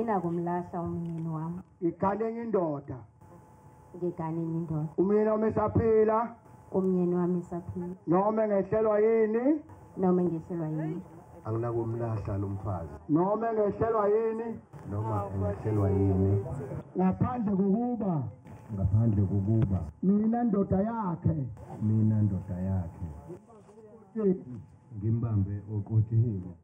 Anginakumlahla umyeni wami. Igane enye indoda. Ngigane enye indoda. Umyeni wami esaphila. Umyeni wami esaphila. Noma ngehlelwa yini? Noma ngehlelwa yini? Anginakumlahla lo mfazi. Noma ngehlelwa yini? Noma engehlelwa yini? Ngaphandle kokuba. Ngaphandle kokuba. Mina ndoda yakhe. Mina ndoda yakhe. Ngimbambe oqotsheni.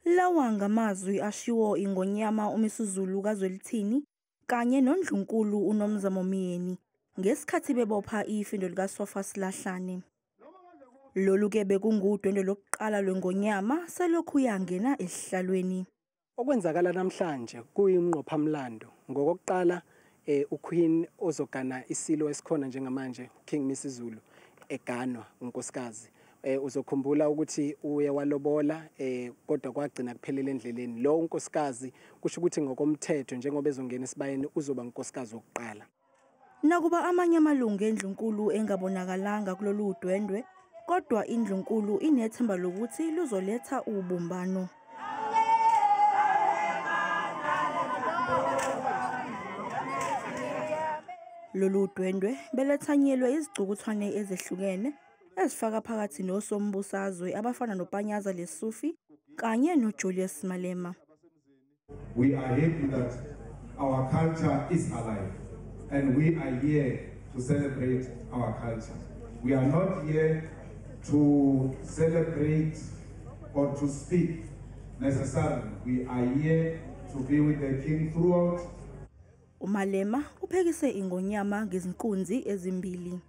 Lawa ngamazwi ashiwo iNgonyama uMisuzulu kaZwelithini kanye noNdlunkulu uNomzamo Myeni ngesikhathi bebopha ifindo likaSofasilahlane. Lolu-ke bekungudwendwe lokuqala lweNgonyama selokhu yangena esihlalweni. Okwenzakala namhlanje kuyingqophamlando. Ngokokuqala uQueen ozogana isilo esikhona njengamanje, King Misuzulu, eganwa unkosikazi. Uzokhumbula ukuthi uye walobola kodwa kwagcina kuphelele endleleni. Lo unkosikazi kusho ukuthi ngokomthetho njengoba ezongena esibayeni uzoba unkosikazi wokuqala. Nakuba amanye amalungu endlunkulu engabonakalanga kulolu dwendwe, kodwa indlunkulu inethemba lokuthi luzoletha ubumbano. Lolu dwendwe belethanyelwe izicukuthwane ezehlukene ezifaka phakathi nosombusazwe abafana noPanyaza Lesufi kanye noJulius Malema. We are happy that our culture is alive and we are here to celebrate our culture. We are not here to celebrate or to speak necessarily. We are here to be with the king throughout. UMalema uphekise iNgonyama ngezinkunzi ezimbili.